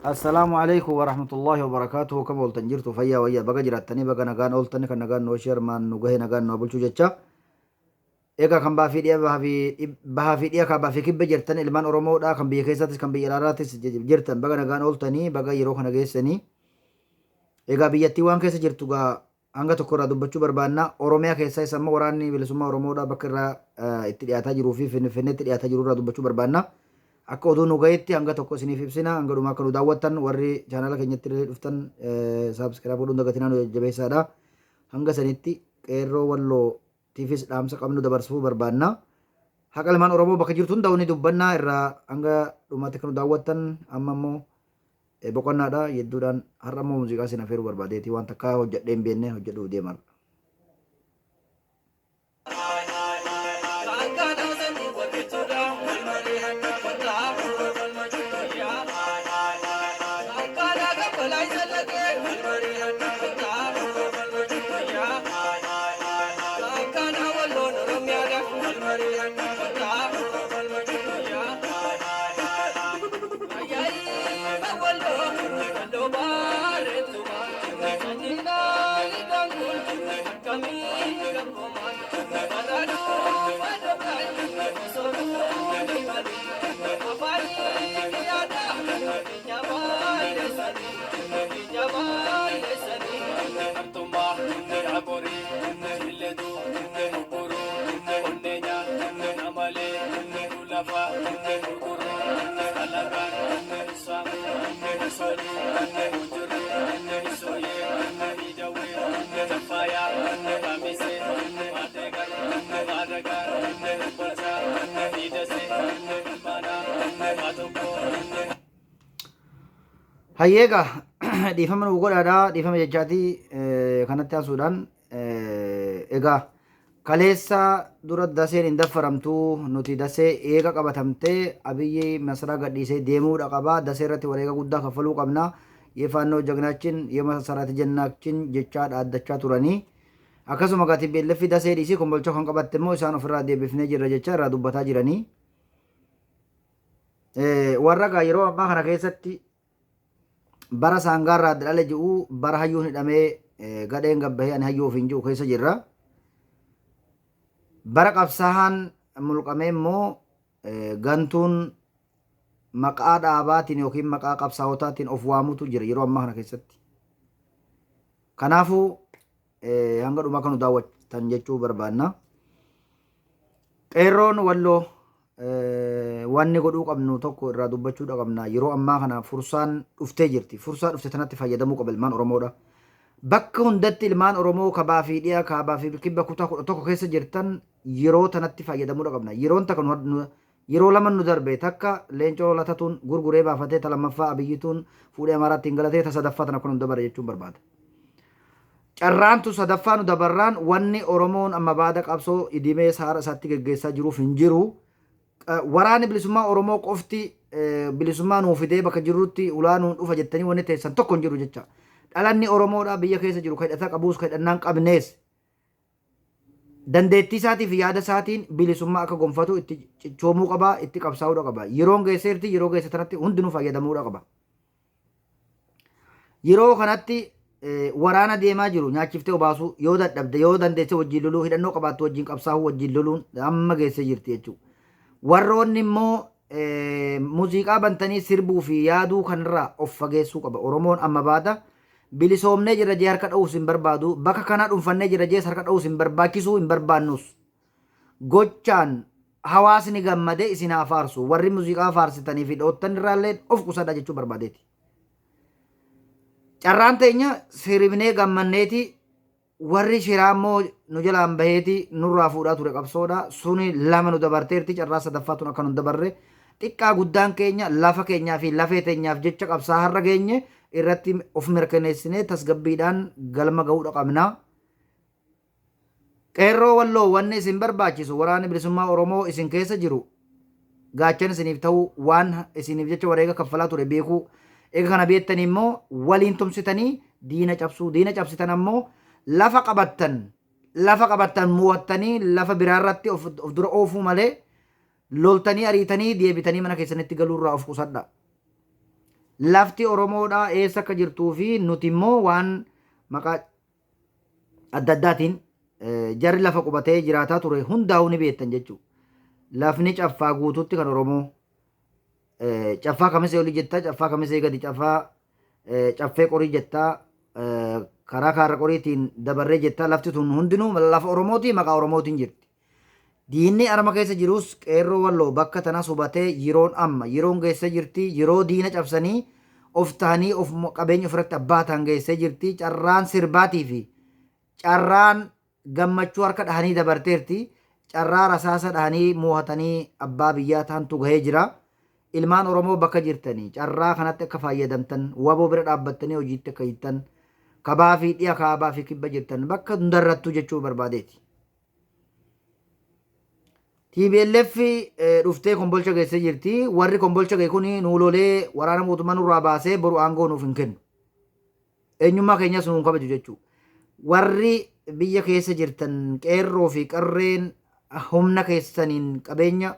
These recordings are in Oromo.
Assalaamu alaikum warahmatullahi wabarakaatuhu. Kam ooltan? Jirtu fayyaa wayyaa? Baga jiraattanii, baga nagaan ooltan. Kan nagaan nu oshee armaan nu gahe nagaan nu bulchuu jecha. Egaa kan bahaa fi dhiya, bahaa fi dhiya, kaabaa fi kibba jirtan, ilmaan Oromoodha, kan biyya keessattis kan biyya alaattis jirtan, baga nagaan ooltanii, baga yeroo kana geessanii. Egaa biyyattii waan keessa jirtu gaa hanga tokko irraa dubbachuu barbaanna. Oromiyaa keessaa isa amma waraanni bilisummaa Oromoodha bakka irraa itti dhiyaataa jiruu fi Finfinneetti dhiyaataa jiru irraa dubbachuu barbaanna. Akka oduu nu gahetti hanga tokko isiniif ibsina. Hanga dhumaa akka nu daawwattan, warri chaanala keenyatti illee dhuftan subscribe godhuun dagatinaa, nu jajjabeessaadha. Hanga sanitti qeerroo Walloo tiifis dhaamsa qabnu dabarsuu barbaanna. Haqa ilmaan Oromoo bakka jirtu hunda ni dubbanna, irraa hanga dhumaatti akka nu daawwattan. Amma immoo boqonnaadha yedduudhaan. Har'a immoo muuziqaa isin afeeruu barbaadeeti, waan takkaa hojjedhee hin beekne hojjedhuuf deema. Hayyeega, dhiifama nu godhaadha, dhiifama jechaati. Kanatti aansuudhaan egaa kaleessa dura Daseen hin daffaramtu, nuti Dasee eega qabatamtee Abiyyi masaraa gadhiisee deemuudha qaba, Dasee irratti wareega guddaa kaffaluu qabna, የፋኖ ጀግናችን የመሰራት ጀናችን jechaa dhaaddachaa turanii. Akkasuma gati beellaffi Dasee dhiisii Kombolcha kan qabatte immoo isaan ofirraa deebifnee jirra jecha irraa dubbataa jiranii. Warra gaa yeroo ammaa kana keessatti bara saangaarraa dhale ji'u, bara hayyuun hidhamee gadheen gabbahee ani hayyuu ofiin ji'u keessa jirra. Bara qabsaahaan mulqamee immoo gantuun maqaa dhaabaatiin yookiin maqaa qabsaa'otaatiin of waamutu jira yeroo ammaa kana keessatti. Kanaafuu hanga dhumaa kan nu daawwattan jechuu barbaanna. Qeerroon Walloo, wanni godhuu qabnu tokko irraa dubbachuudha qabna. Yeroo ammaa kana fursaan dhuftee jirti. Fursaa dhufte tanatti fayyadamuu qaba ilmaan Oromoodha. Bakka hundatti ilmaan Oromoo kabaa fi dhiya, kaabaa fi kibba, kutaa 11 keessa jirtan, yeroo tanatti fayyadamuudha qabna. Yeroon takka yeroo lama nu darbe: takka Leencoo Latatuun gurguree baafatee, ta lammaffaa Abiyyituun fuudhee Amaaraatti hin galatee, ta sadaffaa tana kun nu dabare jechuun barbaada. Carraantu sadaffaa nu dabarraan wanni Oromoon amma baada qabsoo idimee saara isaatti geggeessaa jiruuf hin jiru. Waraanni bilisummaa Oromoo qofti bilisummaa nuu fidee bakka jirrutti ulaa nuun dhufa jettanii wanni teessan tokko hin jiru jecha. Dhalanni Oromoodha biyya keessa jiru kan hidhata qabuus kan hidhannaa hin qabnees dandeettii isaatii fi yaada isaatiin bilisummaa akka gonfatu itti cichoomuu qaba, itti qabsaa'uudha qaba. Yeroon geesseerti, yeroo geesse tanatti hundinuu fayyadamuudha qaba. Yeroo kanatti waraana deemaa jiru nyaachiftee obaasuu yoo dadhabde, yoo dandeesse wajjin loluu, hidhannoo qabaattu wajjin qabsaa'uu, wajjin loluun amma geessee jirti jechuudha. Warroonni immoo muuziqaa bantanii sirbuu fi yaaduu kanarraa of fageessuu qaba. Oromoon amma baada bilisoomnee jirra jee harka dha'uus hin barbaadu. Bakka kanaa dhuunfannee jirra jees harka dha'uus hin barbaachisuu, hin barbaannus. Gochaan hawaasni gammadee isin haa faarsu. Warri muuziqaa faarsitanii fi dhoottan irraallee of qusadha jechuu barbaadeeti. Carraan teenya siribnee gammanneeti, warri shiraa immoo nu jalaan baheeti nurraa fuudhaa ture qabsoodha. Suni lama nu dabarteerti, carraa sadaffaa tun akka nu dabarre xiqqaa guddaan keenya lafa keenyaa fi lafee teenyaaf jecha qabsaa har'a geenye irratti of mirkaneessinee tasgabbiidhaan galma ga'uudha qabna. Qeerroo Walloo, wanni isin barbaachisu waraanni bilisummaa Oromoo isin keessa jiru gaachan isiniif ta'uu, waan isiniif jecha wareega kaffalaa ture beekuu. Eega kana beektanii immoo waliin tumsitanii diina cabsuu. Diina cabsitan ammoo lafa qabattan mo'attanii lafa biraarratti of dura oofuu malee loltanii ariitanii deebitanii mana keessanitti galuurraa of qusadha. Lafti Oromoodhaa eessa akka jirtuu fi nuti immoo waan maqaa adda addaatiin jarri lafa qubatee jiraataa ture hundaa'uu ni beektan jechuudha. Lafni caffaa guutuutti kan Oromoo caffaa kamisee olii jettaa, caffaa kamisee gadi, caffaa caffee qorii jettaa, karaa kaarra qoriitiin dabarree jettaa, lafti tun hundinuu lafa Oromooti, maqaa Oromootiin jirti. Diinni arma keessa jirus qeerroo Walloo bakka tanas hubatee yeroon amma yeroon geessee jirti, yeroo diina cabsanii of tahanii of qabeenya ofirratti abbaa tahan geessee jirti, carraan sirbaatii fi carraan gammachuu harka dhahanii dabarteerti, carraa rasaasa dhahanii moohatanii abbaa biyyaa tahantu gahee jira. Ilmaan Oromoo bakka jirtanii carraa kanatti akka faayyadamtan, wbo bira dhaabbattanii hojiitti akka hiiktan, kabaa fi dhiha, kaabaa fi kibba jirtan bakka hundarrattuu jechuu barbaadeeti. TPLF dhuftee Kombolcha geessee jirti. Warri Kombolcha ga'e kun nuu lolee waraana mootummaa nurraa baasee boru aangoo nuuf hin kennu. Eenyummaa keenyas nuun kabaju jechuudha. Warri biyya keessa jirtan qeerroo fi qarreen humna keessaniin qabeenya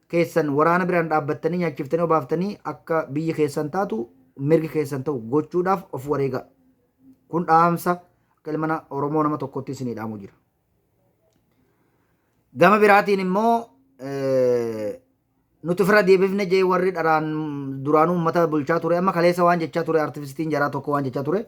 keessan waraana biraan dhaabbattanii nyaachiftanii obaaftanii akka biyyi keessan taatu mirgi keessan ta'u gochuudhaaf of wareegaa. Kun dhaamsa akka ilma Oromoo nama tokkotti isinii dhaamu jira. Gama biraatiin immoo nuti ofirra deebifne jee warri dharaan duraanuu uummata bulchaa ture, amma kaleessa waan jechaa ture, artifistiin jaraa tokko waan jechaa ture.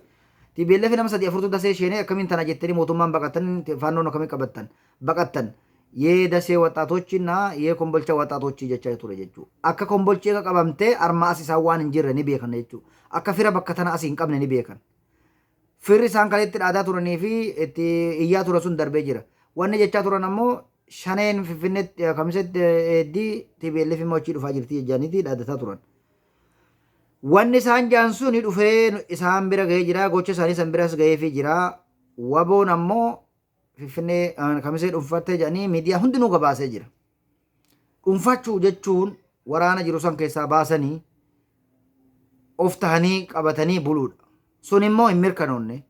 TPLF nama sadii afurtu dasee sheenee, akkamiin tana jettanii mootummaan baqatan, faannoon akkamiin qabattan baqattan, yee dasee waxaatochi na yee Kombolcha waxaatochi jechaa ture jechuudha. Akka Kombolchi eega qabamtee arma as isaan waan hin jirre ni beekan jechuudha. Akka fira bakka tana as hin qabne ni beekan. Firri isaan kaleetti dhaadaa turanii fi itti iyyaa turan sun darbee jira. Wanni jechaa turan ammoo Shaneen Finfinneetti, Kamisetti eeddii, TPLF immoo achii dhufaa jirti jechaniiti dhaadataa turan. Wanni isaan jaan suni dhufee isaan bira gahee jira. Gocha isaanii san biras gaheefii jira. Waboon ammoo Finfinnee, Kamisee dhuunfattee jedhanii miidiyaa hundinuu gabaasee jira. Dhuunfachuu jechuun waraana jiru san keessaa baasanii of tahanii qabatanii buluudha. Sun immoo hin mirkanoonne.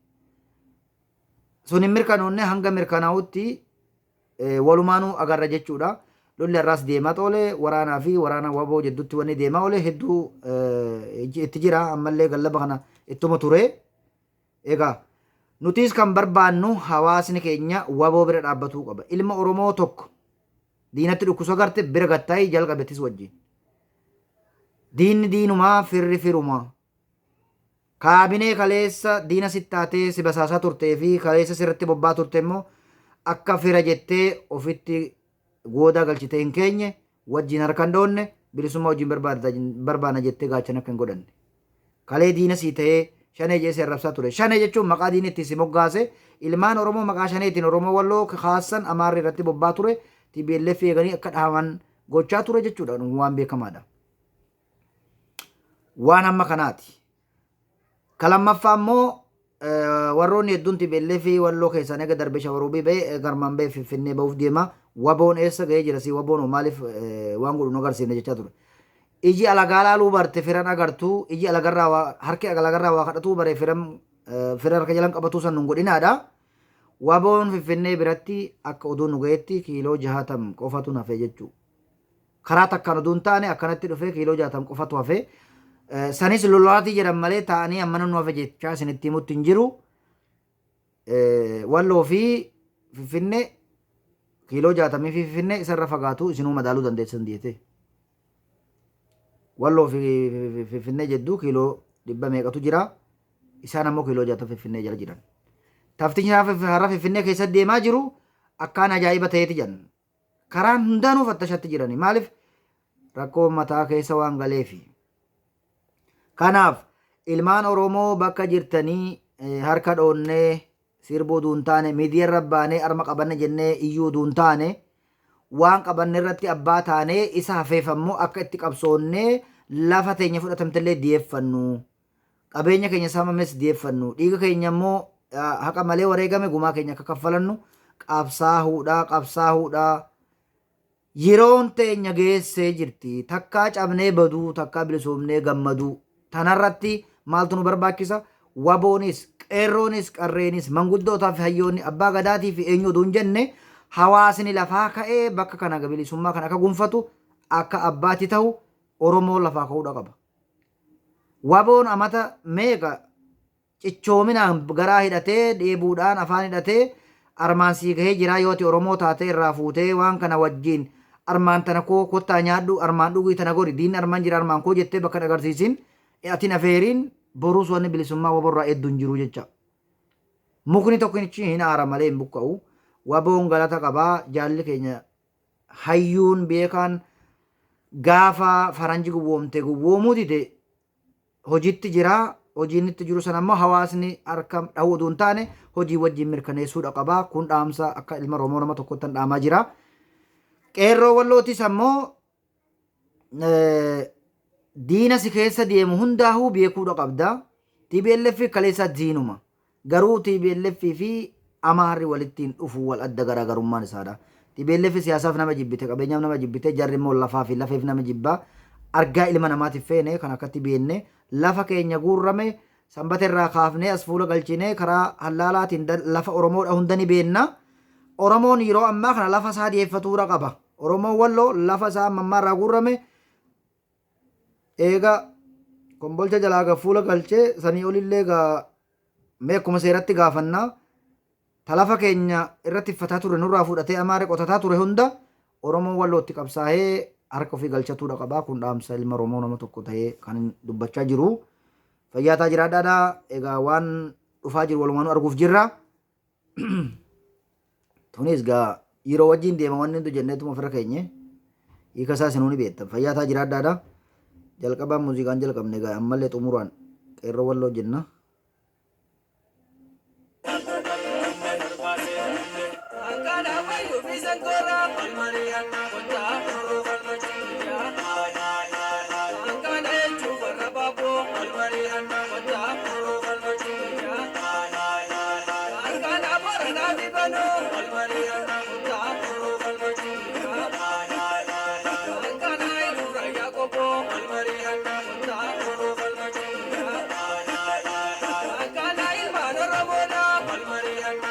Sun hin mirkanoonne, hanga mirkanaa'utti walumaanuu agarra jechuudha. Lolli har'aas deemaa oole, waraanaa fi waraana waboo jidduutti wanni deemaa oole hedduu itti jira, ammallee gallaba kana ittuma ture. Egaa nutis kan barbaannu hawaasni keenya waboo bira dhaabbatuu qaba. Ilma Oromoo tokko diinatti dhukkusu agarte bira gattaa'ii jalqabetis wajjin. Diinni diinumaa, firri firumaa. Kaabinee kaleessa diina sittaatee si basaasaa turtee fi kaleessa sirratti bobbaa turte immoo akka fira jettee ofitti goodaa galchitee hin keenye, wajjin harka hin dhoonne, bilisummaa wajjin barbaadna jettee gaachana akka hin godhanne. Kalee diina sii ta'ee Shanee jee si arrabsaa ture. Shanee jechuun maqaa diinni ittiin si moggaase, ilmaan Oromoo maqaa Shaneetiin Oromoo Walloo kaassan Amaarri irratti bobbaa ture, TPLF eeganii akka dhahaman gochaa ture jechuudha, waan beekamaadha. Waan amma kanaati. Ka lammaffaa immoo warroonni hedduun TPLF Walloo keessaan eega darbe Shawaruubii ba'e, garmaan ba'e, Finfinnee ba'uuf deema. Waboon eessa ga'ee jira, si waboon maaliif waan godhu nu agarsiifne jechaa ture. Iji alagaa laaluu barte firan agartu, iji alagarraa waa harki alagarraa waa kadhatuu bare firan fira harka jalan qabatuu san nun godhinaadha. Waboon Finfinnee biratti akka oduun nu ga'etti kiiloo 60 qofatu nafe jechuudha. Karaa takkaan oduu hin taane akkanatti dhufee kiiloo 60 qofatu hafe. Sanis lolaatii jedhan malee taa'anii ammana nu hafe jechaa isinitti himutti hin jiru. Walloo fi Finfinnee kiiloo 60 fi Finfinnee isarra fagaatu isinuu madaaluu dandeessan jettee. Walloo fi Finfinnee jidduu kiiloo dhibba meeqatu jira. Isaan ammoo kiiloo 60 Finfinnee jala jiran. Taftichi har'a Finfinnee keessatti deemaa jiru akkaan ajaa'iba ta'eeti jedhan. Karaan hundaanuu fattashatti jirani. Maaliif? Rakkoo mataa keessa waan galeefi. Kanaaf ilmaan Oromoo bakka jirtanii harka dhoonnee sirbuu utuu hin taane, miidiyaa irra baanee arma qabanne jennee iyyuu utuu hin taane, waan qabanne irratti abbaa taanee isa hafeef ammoo akka itti qabsoonnee lafa teenya fudhatamtellee deeffannu. Qabeenya keenya saamames deeffannu. Dhiiga keenya immoo haqa malee wareegame gumaa keenya akka kaffalannu qabsaahuudha, qabsaahuudha. Yeroon teenya geessee jirti. Takkaa cabnee baduu, takkaa bilisoomnee gammaduu. Tanarratti maaltu nu barbaachisa? Waboonis, qeerroonis, qarreenis, manguddootaa fi hayyoonni, abbaa gadaatii fi eenyu oduu hin jenne, hawaasni lafaa ka'ee bakka kana bilisummaa kana akka gonfatu, akka abbaatti ta'u Oromoon lafaa ka'uudha qaba. Waboon amata meeqa cichoominaan garaa hidhatee dheebuudhaan afaan hidhatee armaan sii gahee jiraa yoo ati Oromoo taatee irraa fuutee waan kana wajjiin armaan tana koo kottaa nyaadhu armaan dhugii tana godhi diinni armaan jira armaan koo jettee bakka hin agarsiisin ati hin afeeriin boruus wanni bilisummaa wbo irraa eeddu hin jiru jecha. Mukni tokkichi hin aara malee hin buqqa'u. Waboon galata qaba jaalli keenya hayyuun beekaan gaafa faranji gowwoomte gowwoomuu dide hojitti jira. Hojiin itti jiru sana immoo hawaasni harka dhahuu oduu hin taane hojii wajjin mirkaneessuudha qaba. Kun dhaamsa akka ilma Oromoo nama tokkottan dhaamaa jira. Qeerroo Wallootis ammoo diina si keessa deemu hundaahuu beekuudha qabda. TPLF kaleessa diinuma. Garuu tplf fi Amaarri walitti hin dhufu wal adda garaagarummaan isaadha. Tplf siyaasaaf nama jibbite qabeenyaaf nama jibbite jarri immoo lafaa fi lafeef nama jibba. Argaa ilma namaatiif feene kan akkatti beenne lafa keenya guurrame sanbata irraa kaafnee as fuula galchine karaa hallaalaatiin lafa Oromoodha hunda ni beenna. Oromoon yeroo ammaa kana lafa isaa deeffatuura qaba. Oromoon Walloo lafa isaa amma ammaa irraa guurrame Eega Kombolcha jalaa gad fuula galchee sanii olillee gaa mee akkuma seeratti gaafannaa ta lafa keenya irratti tiffataa ture nurraa fudhatee Amaarri qotataa ture hunda Oromoon Wallootti qabsaahee harka ofii galchatuudha qaba. Kun dhaamsa ilma Oromoo nama tokko ta'ee kan dubbachaa jiru. Fayyaataa jiraadhaadha. Egaa waan dhufaa jiru walumaanuu arguuf jirra. Tunis gaa yeroo wajjin deema wanni hundi jenneetuma ofirra keenye. Hiika isaa isinuu ni beektan. Fayyaa taa jiraadhaadha. Jalqabaan muuziqaan jalqabne gaa ammallee xumuraan qeerroo walloo jenna.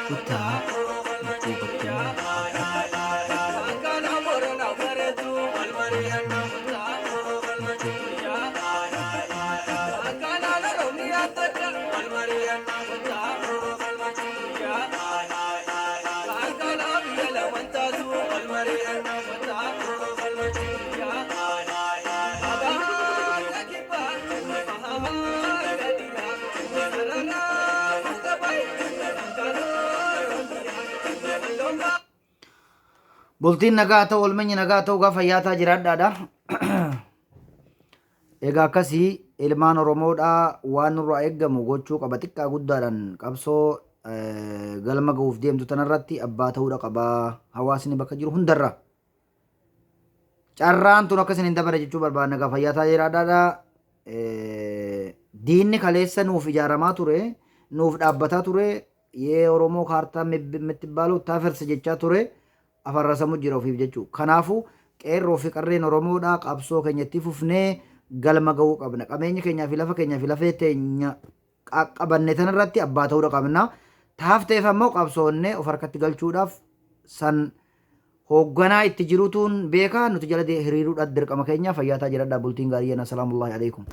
Kuttaa Bultiin nagaa ta'u olmenyi nagaa ta'u gaafa fayyaa jiraadhaadha. Egaa akkasii ilmaan Oromoodhaa waan nurraa eeggamu gochuu qaba xiqqaa guddaadhaan qabsoo galma ga'uuf deemtu tanarratti abbaa ta'uudha qaba hawaasni bakka jiru hundarra. Carraan tun akka isin hin dabarre jechuu barbaadna egaa fayyaa ta'aa jiraadhaadha. Diinni kaleessa nuuf ijaaramaa ture nuuf dhaabbataa ture yee Oromoo kaartaa mittibaalu taaferse jechaa ture afarrasamu jira ofiif jechuu. Kanaafuu qeerroo fi qarreen Oromoodhaa qabsoo keenya itti fufnee galma ga'uu qabna. Qabeenya keenyaa fi lafa keenyaa fi lafee teenya qaqqabanne tanarratti abbaa ta'uudha qabna. Taafteef ammoo qabsoonnee of harkatti galchuudhaaf san hoogganaa itti jirutuun beekaa nuti jala hiriiruudhaaf dirqama keenya. Fayyaataa jiradhaa bultiin gaarii jenna. Salaamullahi alaikum.